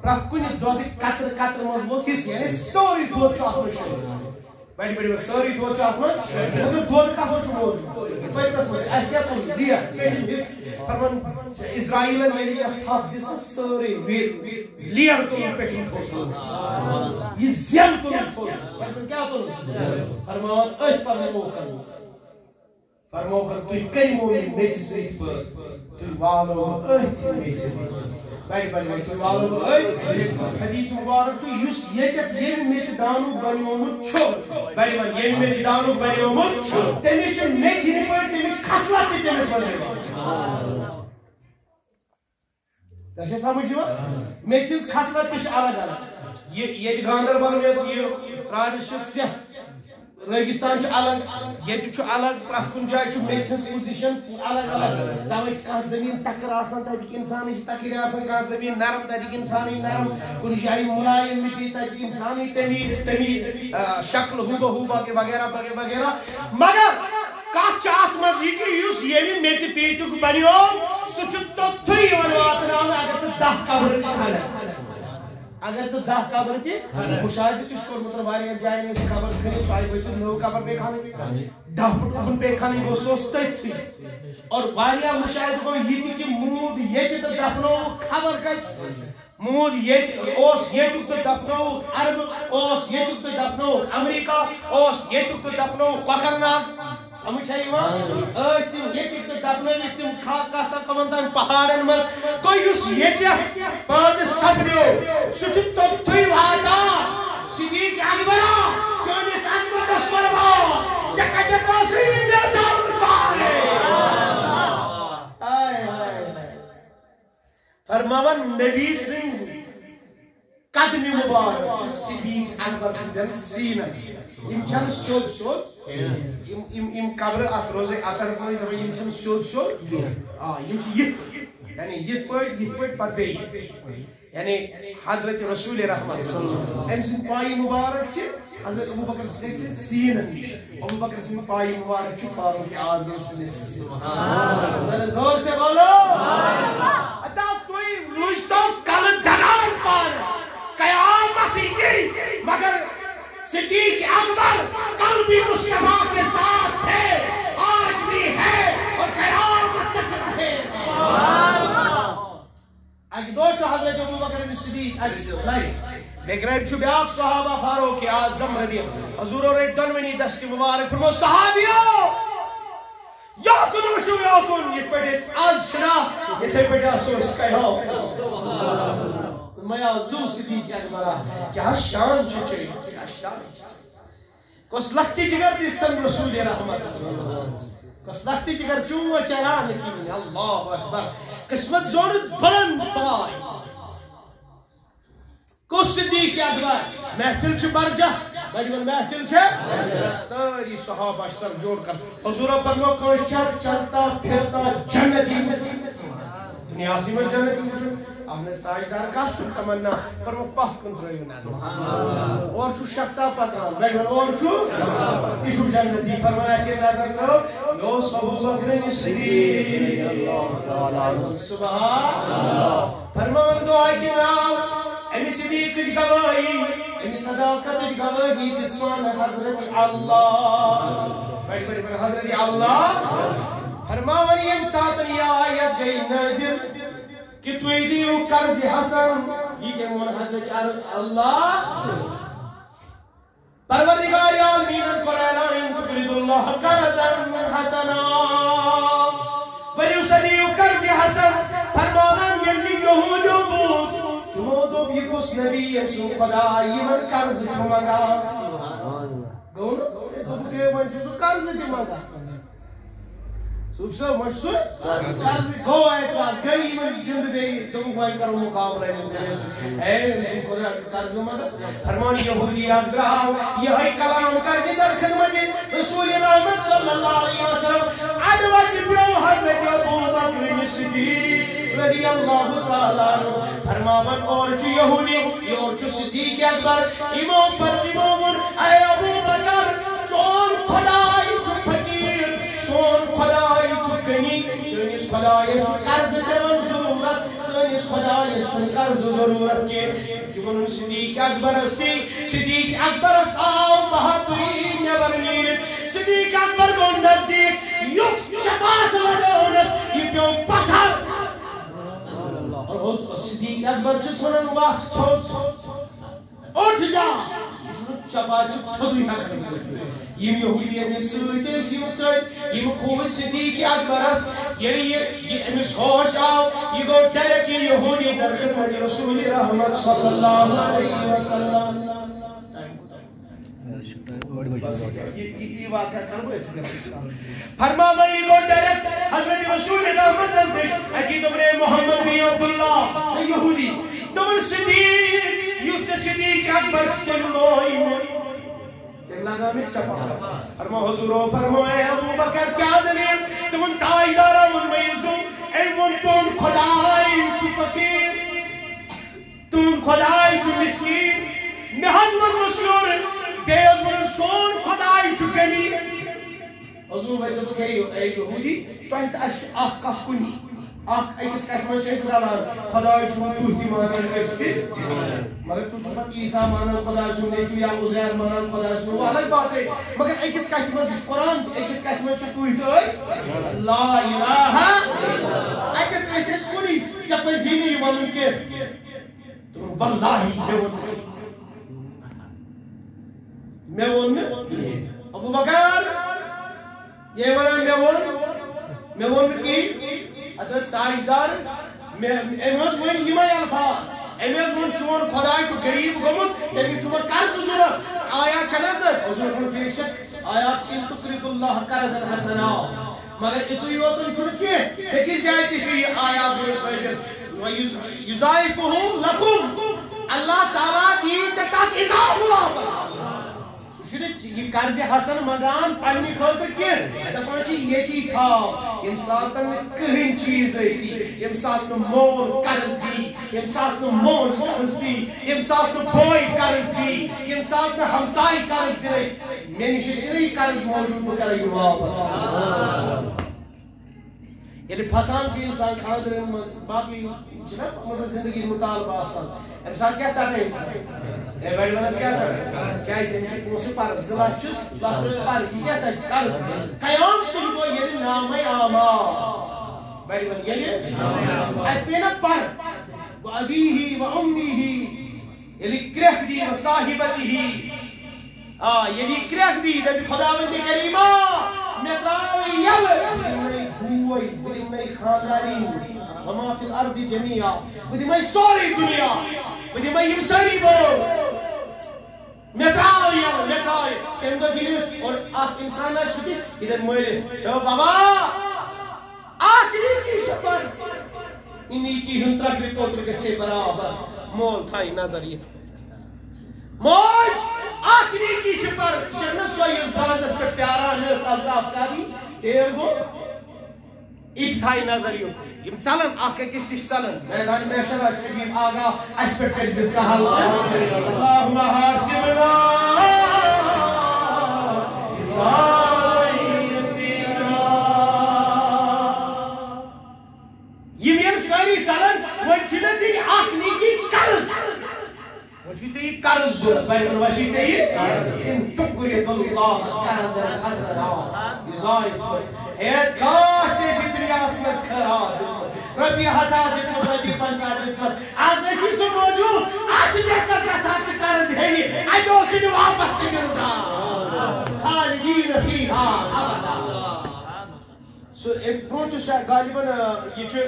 پرٛٮ۪تھ کُنہِ دۄدٕ قطرٕ قطرٕ منٛز ووت حصہٕ، یعنی سورُے دۄد چھُ اَتھ منٛز شٲمِل۔ بڑِ بڑِ بڑِ، سورُے دۄد چھُ اَتھ منٛز، مگر دۄد کَتھ منٛز چھُ موجود؟ پٔتلَس منٛز۔ اَسہِ کیٛاہ کوٚر؟ لیر، پیٚٹھِم حصہٕ۔ فرمان، اسرائیلن ییٚلہِ یَتھ تھپھ دِژ نا، سٲرٕے وی-، لیر تُلُن پیٚٹھِم تھوٚد تھوٚد۔ یہِ زٮ۪ل تُلُن تھوٚد۔ وۄنۍ کیٛاہ تُلُن؟ فرمان، أتھۍ فرموو کرو۔ فرمووُکھ، تُہۍ کٔرِو یہِ میٚژِ سۭتۍ پٲدٕ، تُہۍ والو بہٕ أتھۍ میٚژِ منٛز۔ بڑِ بڑِ بڑِ، تُہۍ والو بہٕ أتھۍ۔ حدیث مبارک چھُ، یُس ییٚتٮ۪تھ ییٚمہِ میٚژِ دانُک بنیومُت چھُ، بڑِ بڑِ، ییٚمہِ میٚژِ دانُک بنیومُت چھُ، تٔمِس چھُ میٚژِ ہِنٛدۍ پٲٹھۍ تٔمِس خصلت تہِ تٔمِس منٛز یِوان۔ تۄہہِ چھا سمجھ یِوان؟ میٚژِ ہٕنٛز خصلت تہِ چھِ الگ الگ۔ یہِ ییٚتہِ گاندربل میٚژ، یہِ ژرارِ چھِ سیٚکھ، ریگستان چھُ الگ، ییٚتہِ چھُ الگ، پرٛٮ۪تھ کُنہِ جایہِ چھُ میٚژِ ہٕنٛز پوزیشن الگ الگ۔ توے چھِ کانٛہہ زٔمیٖن تکٕر آسان، تَتِکۍ اِنسانٕے چھِ تَکٕرۍ آسان، کانٛہہ زٔمیٖن نرم، تَتِکۍ اِنسانٕے نرم، کُنہِ جایہِ مُلایِم مِٹی، تَتِکۍ اِنسانٕے تَمی، تَمی، آ، شکل ہوٗ بہ ہوٗ باقٕے وغیرہ، باقٕے وغیرہ۔ مگر کتھ چھِ اتھ منٛز یہِ کہِ یُس ییٚمہِ میٚژِ پیٖنتیُک بنیو، سُہ چھُ توٚتھُے یِوان واتناونہٕ اگر ژٕ دَہ قبرٕ تہِ کھنکھ۔ اگر ژٕ دَہ قبرٕ تہِ کھنکھ۔ مُشاہدٕ تہِ چھُ کوٚرمُت، واریاہن جاین ٲسۍ قبر کھٔنِتھ، سُہ آیہِ ؤسِتھ نٔو قبر پیٚیہِ کھنٕنۍ۔ دَہ فُٹ اُکُن پیٚیہِ کھنٕنۍ، گوٚو سُہ اوس تٔتھٕے۔ اور واریاہ مُشاہدٕ گوٚو یہِ تہِ کہِ موٗد ییٚتہِ تہٕ دفنووُکھ خبر کتہِ۔ موٗد ییٚتہِ اوس، ییٚتیُک تہٕ دفنووُکھ عرب، اوس ییٚتیُک تہٕ دفنووُکھ امریکہ، اوس ییٚتیُک تہٕ دفنووُکھ کۄکرناگ۔ سمجھ چھا یِوان؟ ٲسۍ تِم ییٚتِکۍ تہٕ دفنٲوِکھ تِم کھا-، کتھ تام کمن تام پہاڑن منٛز۔ گوٚو یُس ییٚتٮ۪تھ پٲدٕ سپدیو، سُہ چھُ توٚتھُے واتان۔ صدیق اکبرا، چٲنِس عظمتس قربان، ژےٚ کتٮ۪تھ ٲسٕے نہٕ مےٚ زامٕژ بالے؟ ہاے، ہاے، ہاے۔ فرماوان نبی سٕنٛدۍ قدمہِ مبارک چھِ صدیق اکبر سٕنٛدٮ۪ن سیٖنن۔ یِم چھَنہٕ سیوٚد سیوٚد۔ یِم، یِم، یِم قبرٕ اَتھ روزے اطہرس منٛز دَپان، یِم چھَنہٕ سیوٚد سیوٚد۔ آ، یِم چھِ یِتھ پٲٹھۍ۔ یعنی یِتھ پٲٹھۍ، یِتھ پٲٹھۍ پتہٕ بیٚیہِ یِتھ پٲٹھۍ۔ یعنی حضرت رسول رحمت۔ أمۍ سٕنٛدۍ پایہِ مبارک چھِ حضرت ابو بکر صدیق سٕنٛدِ سیٖنن نِش۔ ابو بکر سٕنٛدِ پایہِ مبارک چھِ فاروق اعظم سٕنٛدِ سیٖنن۔ ذرا زور سے بولو۔ اتا تُہۍ روٗزتو کلہٕ دلال پانس۔ قیامت یی، مگر صدیق اکبر قلب مصطفیٰ کے ساتھ تھے، آج بھی ہے اور قیامت تک رہے۔ اکہِ دۄہ چھُ حضرت ابو بکر صدیق اکہِ لرِ۔ بیٚکہِ لرِ چھُ بیٛاکھ صحابہ فاروق اعظم رضی اللہ۔ حضورو رٔٹۍ دۄنوٕنی دستہِ مبارک، فرموو، صحابیو، یوکُن وٕچھِو یوکُن، یِتھ پٲٹھۍ أسۍ آز چھِنا، یِتھے پٲٹھۍ آسو أسۍ قیامت۔ میا زو صدیق اکبرا، کیٛاہ شان چھِ چٲنۍ، کیٛاہ شان چھِ چٲنۍ۔ کۄس لۄکٹہِ جگر دِژ تٔمۍ رسول رحمت۔ کۄس لۄکٹہِ جگر چون چران کِہیٖنۍ۔ اللہ اکبر۔ قسمت زونُت بلند پاے۔ کُس صدیق اکبر؟ محفل چھِ برجست۔ بڑِ وَن محفل چھِ۔ سٲری صحابہ چھِ سر جوڑ کر۔ حضورو فرمو کٲنٛسہِ چھا چلتا پھرتا جنتی۔ دُنیاہسٕے منٛز جنتی وٕچھُن۔ اہن حظ، تاجدار کس چھُ تمنا؟ فرمو پتھ کُن ترٲیِو نظر۔ اورٕ چھُ شخصا پکان، بڑِ وَن اورٕ چھُ۔ یہِ چھُ جنتی، فرمان آسہِ یہِ نظر ترٲو، یہِ اوس ابو بکر صدیق۔ سبحان اللہ۔ فرمان دعا کہِ درٛاو، أمِس صدیقٕچ گوٲہی، أمِس صداقتٕچ گوٲہی دِژ پانہٕ حضرت اللہ۔ بڑِ، بڑِ، بڑِ، حضرت اللہ۔ فرماوان ییٚمہِ ساتہٕ یہِ آیت گٔے نٲزِل، کہ تُہۍ دِیِو قرض حسن۔ یہِ کٔمۍ ووٚن؟ حضرت ال-، اللہ۔ پروردگار عالمیٖنن کوٚر اعلان، "ان تقرضوا اللہ قرضا حسنا۔" ؤرِو سا دِیِو قرض حسن۔ فرماوان ییٚلہِ یہِ یہوٗدیو بوٗز، تِمو دوٚپ، "یہِ کُس نبی ییٚمۍ سُنٛد خۄداے یِمن قرض چھُ منٛگان؟" گوٚو نہٕ؟ دوٚپُکھ، "ہے، وۄنۍ چھُ سُہ قرض تہِ منٛگان۔" صوفی صٲب، وۄنۍ چھُ سُہ قرض گوٚو اعتراض، گٔے یِمن زِندٕ بیٚیہِ۔ دوٚپُکھ، وۄنۍ کرو مُقابلہٕ أمِس نبی سۭتۍ۔ ہے، أمۍ سُنٛد خۄدا چھُ قرض منٛگان۔ فرمان یہودی اکھ درٛاو یِہوٚے کلام کرنہِ در خدمت رسول رحمت صلی اللہ علیہ وسلم۔ اَدٕ وَتہِ پیوٚو حضرت ابو بکر صدیق رضی اللہ تعالیٰ عنہ۔ فرماوان، اورٕ چھُ یہودی، یورٕ چھُ صدیق اکبر۔ یِمو پر-، یِمو ووٚن، اے ابو بکر، چون خداے چھُ فقیٖر، سون خداے چھُ غنی، چٲنِس خدایس چھُ قرضہٕ پٮ۪وان ضروٗرت، سٲنِس خدایس چھُنہٕ قرضہٕ ضروٗرت کینٛہہ۔ تہِ ووٚنُن صدیق اکبرس تہِ۔ صدیق اکبرس آو بہادری نٮ۪بر نیٖرِتھ۔ صدیق اکبر گوٚو نزدیٖک، یُتھ شفاعت لگٲونس، یہِ پیوٚو پتھر۔ اور حض-، صدیق اکبر چھُس ونان، وَتھ تھوٚد، اوٚٹھ جا۔ یہِ چھُنہٕ چپا چھُ تھوٚدُے ہٮ۪کان کٔرِتھ۔ یِم یہودی أمِس سۭتۍ ٲسۍ، یِم سۭتۍ، یِم کھوٗژ صدیق اکبرس۔ ییٚلہِ یہِ، یہِ أمِس ہوش آو، یہِ گوٚو ڈائریکٹ یہِ یہودی در خدمت رسول رحمت صلی اللہ علیہ وسلم۔ بس، یہِ، یہِ، یہِ واقعہ کرٕ بہٕ أتھۍ سۭتۍ۔ فرماوان یہِ گوٚو ڈائریکٹ حضرت رسول رحمتس نِش۔ اَتی دوٚپُن، "اے محمد بن عبداللہ"، سُہ یہودی۔ دوٚپُن، "صدیق، یُس ژےٚ صدیق اکبر چھُ، تٔمۍ لوے مےٚ۔ تٔمۍ لگٲو مےٚ چپا۔" فرمو حضورو، فرمو، "اے ابو بکر، کیٛاہ دٔلیٖل؟" تِمن تاجدارا ووٚن مےٚ یہِ زُو، أمۍ ووٚن، "تُہُنٛد خداے چھُ فقیٖر۔" تُہُنٛد خۄداے چھُ مِسکیٖن۔ مےٚ حظ ووٚنمَس یورٕ، بیٚیہِ حظ ووٚنُن، "سون خۄداے چھُ غنی۔" حضور وۄنۍ دوٚپُکھ، ہے یہِ-، اے یہوٗدی، تۄہہِ تہٕ اَسہِ چھِ اَکھ کَتھ کُنی۔ اَکھ أکِس کَتھِ منٛز چھِ أسۍ رَلان، خۄداے چھُو تُہۍ تہِ مانان، أسۍ تہِ۔ مگر تُہۍ چھِو پَتہٕ عیسیٰ مانان خۄداے سُنٛد نیٚچوٗ یا عزیر مانان خۄداے سُنٛد، وۄنۍ الگ باتھٕے۔ مگر أکِس کَتھِ منٛز، یہِ چھُ قرآن تہِ، أکِس کَتھِ منٛز چھِ تُہۍ تہٕ أسۍ۔ لا الہ۔ اَتٮ۪تھ ٲسۍ أسۍ کُنی، ژےٚ پَزی نہٕ یہِ وَنُن کینٛہہ۔ دوٚپُن، واللہ مےٚ ووٚن نہٕ کِہیٖنۍ۔ مےٚ ووٚن نہٕ کِہیٖنۍ۔ ابو بکر، یہِ وَنان مےٚ ووٚن، مےٚ ووٚن نہٕ کِہیٖنۍ۔ اَتھ ٲس تاجدار، مےٚ، أمۍ حظ ؤنۍ یِمَے الفاظ۔ أمۍ حظ ووٚن، چون خۄداے چھُ غریٖب گوٚمُت، تٔمِس چھُ وۄنۍ قرضہٕ ضوٚرَتھ۔ آیات چھَنہٕ حظ نہ؟ حضور ووٚن، بے شک آیات چھِ، ان تقرضوا اللہ قرضا حسنا۔ مگر یِتُے یوت چھُنہٕ کینٛہہ، بیٚکِس جایہِ تہِ چھُ یہِ آیات گوٚمُت نٲزِل، وَیُض-، یُضاعِفُہُ لَکُم، اللہ تعالیٰ دِیہِ ژےٚ تَتھ اضافہٕ واپس۔ سُہ چھُنہٕ یہِ قرضِ حسن منٛگان پننہِ خٲطرٕ کینٛہہ، دَپان چھِ ییٚتی تھاو، ییٚمہِ ساتہٕ نہٕ کٕہٕنۍ چیٖز ٲسی، ییٚمہِ ساتہٕ نہٕ مول قرض دی، ییٚمہِ ساتہٕ نہٕ موج قرض دی، ییٚمہِ ساتہٕ نہٕ بوے قرض دی، ییٚمہِ ساتہٕ نہٕ ہمساے قرض دِنَے، مےٚ نِش ٲسِو نا یہِ قرض موجود، بہٕ کرٕ یہِ واپس۔ ییٚلہِ پھسان چھُ اِنسان خانٛدرَن منٛز، باقٕے چھِنہ مثلاً زندگی مُطالبہٕ آسان، اَمہِ ساتہٕ کیٛاہ ژَٹان اِنسان؟ ہے، بَڑِ وَنَس کیٛاہ ژَٹان؟ کیٛازِ أمِس چھِ پونٛسہٕ پَرٕ، زٕ لَچھ چھُس، لَچھ چھُس پَرٕ، یہِ کیٛاہ ژَٹہِ؟ قرض۔ قیامتُک دۄہ ییٚلہِ نامَے اعمال، بَڑِ وَن ییٚلہِ اَتہِ پیٚیہِ نہ پَرٕ، وَأَبِيهِ وَأُمِّهِ، ییٚلہِ کرٛٮ۪کھ دی، وَصَاحِبَتِهِ۔ آ، ییٚلہِ یہِ کرٛٮ۪کھ دی، دَپہِ، خۄداوندِ کریٖما، مےٚ ترٛاو یَلہٕ، بہٕ دِمہٕ نَے بوے، بہٕ دِمہٕ نَے خانٛدارِنۍ، وَما فِي الْأَرْضِ جَمِيعًا، بہٕ دِمَے سورُے دُنیا، بہٕ دِمَے یِم سٲری بٲژ۔ مےٚ ترٛاو یَلہٕ، مےٚ ترٛاو یَلہٕ۔ تَمہِ دۄہ دِنہِ أمِس، اور اَکھ اِنسان آسہِ سُہ تہِ، یہِ دَپہِ مٲلِس، ہے بابا، اَکھ نیکی چھِ پَر، یہِ نیکی ہُنٛد ترٛکرِ کوتُر گژھِ ہے برابر۔ مول تھایہِ نظر یِتھ پٲٹھۍ۔ موج، اَکھ نیکی چھِ پَر، ژٕ چھَکھ نہ سۄ یۄس باندَس پٮ۪ٹھ پیاران ٲس، الطاف قاضی، ژیر گوٚو۔ یہِ تہِ تھایہِ نظر یُکُن۔ یِم ژَلَن، اَکھ أکِس نِش ژَلَن۔ میدان محشر آسہِ عجیٖب آگاہ، اَسہِ پٮ۪ٹھ کٔرۍ زِ سہل۔ اللہم حاسبنا حسابا یسیرا۔ یِم ییٚلہِ سٲری ژَلَن، وۄنۍ چھُ مےٚ ژےٚ یہِ اَکھ نیکی قرض۔ وۄنۍ چھُے ژےٚ یہِ قرض ضوٚرَتھ، بَڑِ وَن، وۄنۍ چھُے ژےٚ یہِ۔ ان تقرضوا اللہ قرضا حسنا یضاعفہ۔ ہے کاش ژےٚ ٲسی دُنیاہَس منٛز خٲرات دیُتمُت، رۄپیہِ ہَتھا دیُتمُت، رۄپیہِ پنٛژاہ دِژمَس۔ آز ٲسی سُہ موجود، اَتھ پٮ۪ٹھ کَس گژھان ژٕ قرض ہیٚنہِ، اَتہِ اوسُے نہٕ واپَس تہِ دیُن زانٛہہ۔ خالدین فیہا ابدا۔ سُہ، اَمہِ برونٛہہ چھُ شاید غالباً، آ، یہِ چھُ،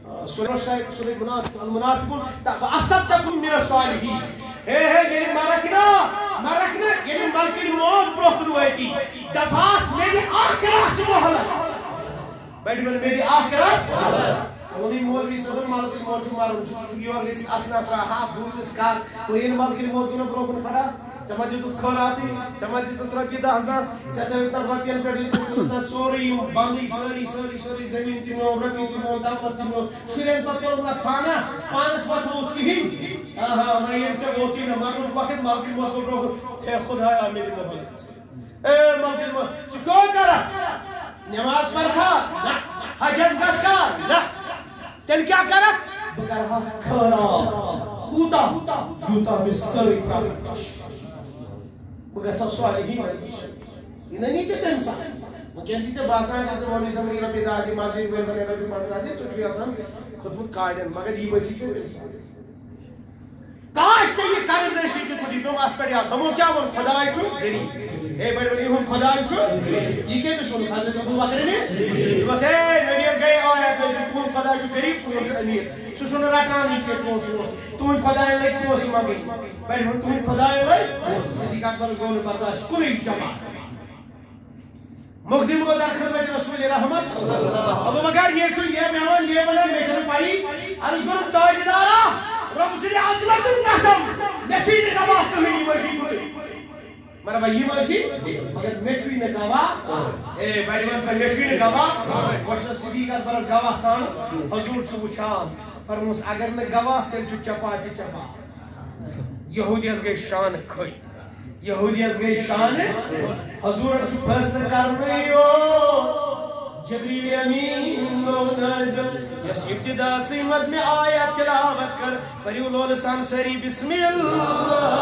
آ، سورہ شاید، سورہ منافق، المنافقون، تہٕ وَأَصَدَّقُ مِنَ الصَّالِحِينَ۔ ہے، ہے، ییٚلہِ مَرَکھ نا، مَرَکھ نا، ییٚلہِ مَلکٕلۍ موت برونٛہہ کُن وٲتی، دَپہَس، مےٚ دِ اَکھ رَژھ مۄہلت۔ بَڑِ وَن، مےٚ دِ اَکھ رَژھ۔ ژےٚ ووٚنُے مولوی صٲبَن، مَلکٕلۍ موت چھُ مَرُن، ژٕ چھُکھ یورٕ گٔژھِتھ اَسنَتھ ترٛاوان، ہا، بوٗزِس کَتھ، وۄنۍ ییٚلہِ مَلکٕلۍ موت گوٚو نا برونٛہہ کُن کھڑا، ژےٚ ما دیُتُتھ خٲراتٕے؟ ژےٚ ما دیُتُتھ رۄپیہِ دَہ زانٛہہ؟ ژےٚ تھٲوِتھ نہ رۄپیَن پٮ۪ٹھ یہِ دیُتمُت نہ سورُے، یِم بنٛدٕے سٲری، سٲری، سٲری زٔمیٖن تہِ میون، رۄپیہِ تہِ میون، دولت تہِ میون۔ شُرٮ۪ن پَتہٕ کوٚرُکھ نہ پھانہ، پانَس ما تھوٚوُتھ کِہیٖنۍ؟ آہا، وۄنۍ ییٚلہِ ژےٚ ووتُے نہ مَرنُک وقت، مَلکٕلۍ موت گوٚو برونٛہہ کُن، ہے خۄدایا، مےٚ دِ مۄہلت۔ اے مَلکٕلۍ موت، ژٕ کیٛاہ کَرَکھ؟ نٮ۪ماز پَرکھا؟ نہ۔ حجَس گژھکھا؟ نہ۔ تیٚلہِ کیٛاہ کَرَکھ؟ بہٕ کَرٕ ہا خٲرات۔ کوٗتاہ؟ یوٗتاہ مےٚ سٲرٕے طاقت آسہِ۔ بہٕ گژھٕ ہا صالحیٖنَن نِش۔ یہِ نہ نی ژےٚ تَمہِ ساتہٕ۔ وٕنکٮ۪ن چھِ ژےٚ باسان کہِ ژٕ مولوی صٲبَن یہِ رۄپیہِ دَہ دِ، مسجد وٲلۍ وَنان رۄپیہِ پنٛژاہ دِ، ژٕ چھُے آسان کھوٚتمُت کاڑٮ۪ن، مگر یہِ ؤسی ژےٚ تَمہِ ساتہٕ۔ کاش ژےٚ یہِ قرض ٲسی دیُتمُت، یہِ پیوٚم اَتھ پٮ۪ٹھ یاد۔ ہُمو کیٛاہ ووٚن؟ خۄداے چھُ غریٖب۔ ہے بٔڑۍ بٔڑۍ، یِہُنٛد خۄداے چھُ۔ یہِ کٔمِس ووٚن؟ حضرت ابو بکر نِش۔ دوٚپمَس، ہے، نبیَس گٔے آیت نٲزِل، تُہُنٛد خۄداے چھُ غریٖب، سون چھُ أمیٖر۔ سُہ چھُنہٕ رَٹانٕے کینٛہہ پونٛسہٕ وونٛسہٕ۔ تُہٕنٛدۍ خۄدایَن لٔگۍ پونٛسہٕ منٛگٕنۍ۔ بٔڑۍ ووٚن، تُہٕنٛدۍ خۄدایَن لٔگۍ؟ صدیق اکبرَس گوٚو نہٕ برداش کُنُے جمع۔ مخدوم گوٚو در خدمت رسول رحمت۔ ابو بکر، یہ چھُ، یہ مےٚ وَن، یہ وَنان، مےٚ چھَنہٕ پَیی۔ عرض کوٚرُن، تاجدارا، رۄب سٕنٛدِ عظمتُک قسم، مےٚ چھُے نہٕ گواہ کٕہٕنۍ، یِم ٲسی گُتٕلۍ۔ مگر بھائی، یِم ٲسی، مگر مےٚ چھُے نہٕ گواہ۔ اے، بڑِ وَن سا، مےٚ چھُے نہٕ گواہ۔ وۄنۍ چھُنہ صدیق اکبرس گواہ ژھانڈُن؟ حضور چھُ وٕچھان۔ فرموس، اگر نہٕ گواہ، تیٚلہِ چھُ چپا تہِ چپا۔ یہودیس گٔے شانہٕ کھٔتۍ۔ یہودیس گٔے شانہٕ، حضورن چھُ فٲصلہٕ کرنُے یوت۔ جبریل امین گوٚو نٲزِل، یۄس ابتداسٕے منٛز مےٚ آیت تلاوت کٔر، پٔرِو لولہٕ سان سٲری بسم اللہ۔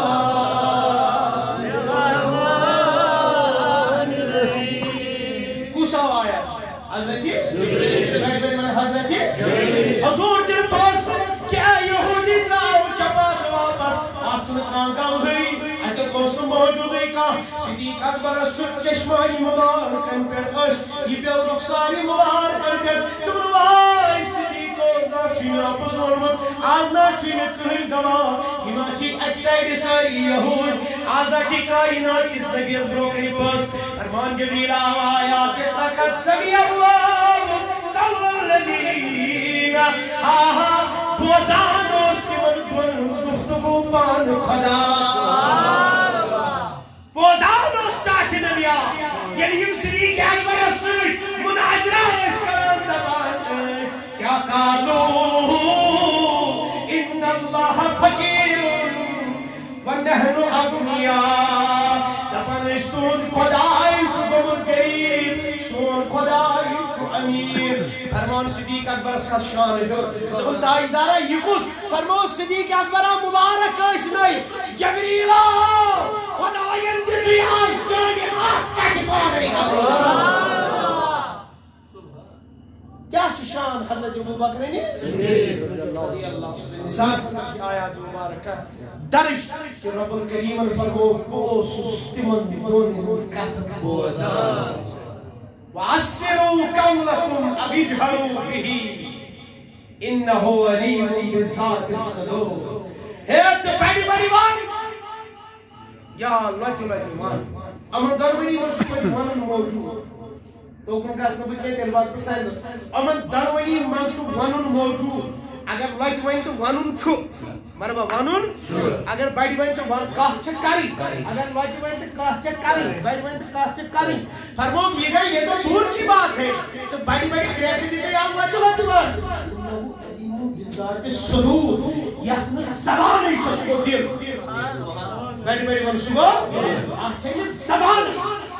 کُس آو آیت؟ حضرت جبریل۔ بڑِ بڑِ ونان حضرت جبریل۔ حضور دِن فٲصلہٕ، کیٛاہ یہودی درٛاو چپاتھ واپس؟ اتھ چھُنہٕ کانٛہہ گواہٕے۔ اتٮ۪تھ اوس نہٕ موجودٕے کانٛہہ۔ صدیق اکبرس چھُ چشمانِ مبارکن پٮ۪ٹھ أچھ، یہِ پیوٚو رخسارِ مبارکن پٮ۪ٹھ۔ دوٚپُن، واے صدیقو، زانٛہہ چھُے نہٕ اپُز ووٚنمُت، از نا چھُے نہٕ کٕہٕنۍ گواہ۔ یِم ہا چھِ اکہِ سایڈٕ سٲری یہوٗدۍ، از ہا چھِ کائنات کِس نبیَس برٛونٛہہ کنہِ فٲصلہٕ۔ فرمان جبریل آو آیات، لقد سمع اللہ قول الذین، ہا ہا، بوزان اوس تِمن دۄن ہٕنٛز گفتگو پانہٕ خدا۔ بوزان اوس ٹاٹھہِ نبیا، ییٚلہِ یِم صدیق اکبرس سۭتۍ مناظرہ ٲسۍ کران، دپان ٲسۍ، کیا قالوا ان اللہ فقیر ونحن اغنیاء۔ دپان ٲسۍ، تُہُنٛد خۄداے چھُ گوٚمُت غریٖب، سون خۄداے چھُ أمیٖر۔ فرمان صدیق اکبرس کھس شانہٕ ہیوٚر۔ دوٚپُن، تاجدارا، یہِ کُس؟ فرموو صدیق اکبرا، مبارک ٲسۍ نَے، جبریل آو، خۄدایَن دِژٕے آز چانہِ اَتھ کَتھِ پانَے۔ کیٛاہ چھُ شان حضرت ابو بکرنہِ؟ صدیق رضی اللہ عنہ۔ رضی اللہ عنہ۔ مثال سمجھ آیات مبارکہ درج کہ رب الکریمن فرموو، بہٕ اوسُس تِمن دۄن ہٕنٛز کتھ بوزان۔ وَأَسِرُّوا قَوْلَكُمْ أَوِ اجْهَرُوا بِهِ إِنَّهُ عَلِيمٌ بِذَاتِ الصُّدُورِ۔ ہے ژٕ بڑِ بڑِ وَن۔ یا لۄتہِ لۄتہِ وَن۔ یِمن دۄنوٕنی منٛز چھُ توتہِ وَنُن موجود۔ توکُن گژھٕ نہٕ بہٕ کینٛہہ، تیٚلہِ واتہٕ بہٕ ساینس۔ یِمن دۄنوٕنی منٛز چھُ وَنُن موجود۔ اگر لۄتہِ وَنہِ تہٕ وَنُن چھُ۔ مطلب وَنُن چھُ۔ اگر بڑِ وَنہِ تہٕ وَن-، کَتھ چھِ کَرٕنۍ۔ اگر لۄتہِ وَنہِ تہٕ کَتھ چھِ کَرٕنۍ۔ بڑِ وَنہِ تہٕ کَتھ چھِ کَرٕنۍ۔ فرمووُکھ، یہ گئی، یہ تو دور کی بات ہے۔ ژٕ بڑِ بڑِ کرٛٮ۪کہٕ دِتھ یا لۄتہِ لۄتہِ وَن۔ انہ علیمٌ بذات الصدور، یتھ نہٕ زبانٕے چھُ، سُہ گوٚو دِل۔ بڑِ بڑِ وَن، سُہ گوٚو۔ اتھ چھے نہٕ زبانٕے،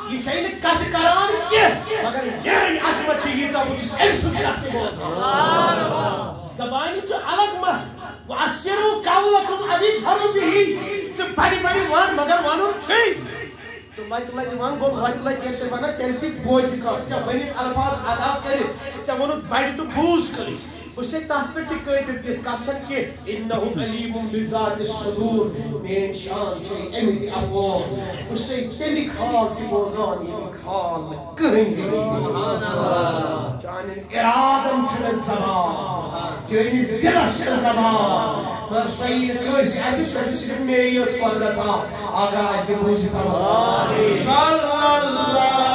یہِ چھے نہٕ کتھٕ کران کینٛہہ، مگر میٲنۍ عظمت چھِ ییٖژاہ، بہٕ چھُس أمۍ سٕنٛز کتھ تہِ بوزان۔ زبانہِ چھُ الگ مسلہٕ۔ وَأَسِرُّوا قَوْلَكُمْ أَوِ اجْهَرُوا بِهِ۔ ژٕ بڑِ بڑِ وَن، مگر وَنُن چھُے۔ ژٕ لۄتہِ لۄتہِ وَن، گوٚو لۄتہِ لۄتہِ ییٚلہِ تہِ وَنَکھ، تیٚلہِ تہِ بوزِ کانٛہہ۔ ژےٚ ؤنِتھ الفاظ ادا کٔرِتھ، ژےٚ ووٚنُتھ بڑِ تہٕ بوٗز کٲنٛسہِ۔ بہٕ چھُسَے تَتھ پٮ۪ٹھ تہِ قٲدِر، تِژھ کَتھ چھَنہٕ کینٛہہ۔ انہ علیم بذات الصدور، میٲنۍ شان چھے اَمہِ تہِ اپور۔ بہٕ چھُسَے تَمِکۍ حال تہِ بوزان، ییٚمِکۍ حال نہٕ کٕہٕنۍ تہِ بوزان۔ چانٮ۪ن ارادن چھُنہٕ زبان، چٲنِس دِلس چھِ زبان۔ مگر سۄ یی نہٕ کٲنٛسہِ اَتھِ، سۄ چھِ صرف میری یٲژ قۄدرت۔ آ، آگاہ آسہِ دِل بوٗزِتھ تھاوان۔ صلی اللہ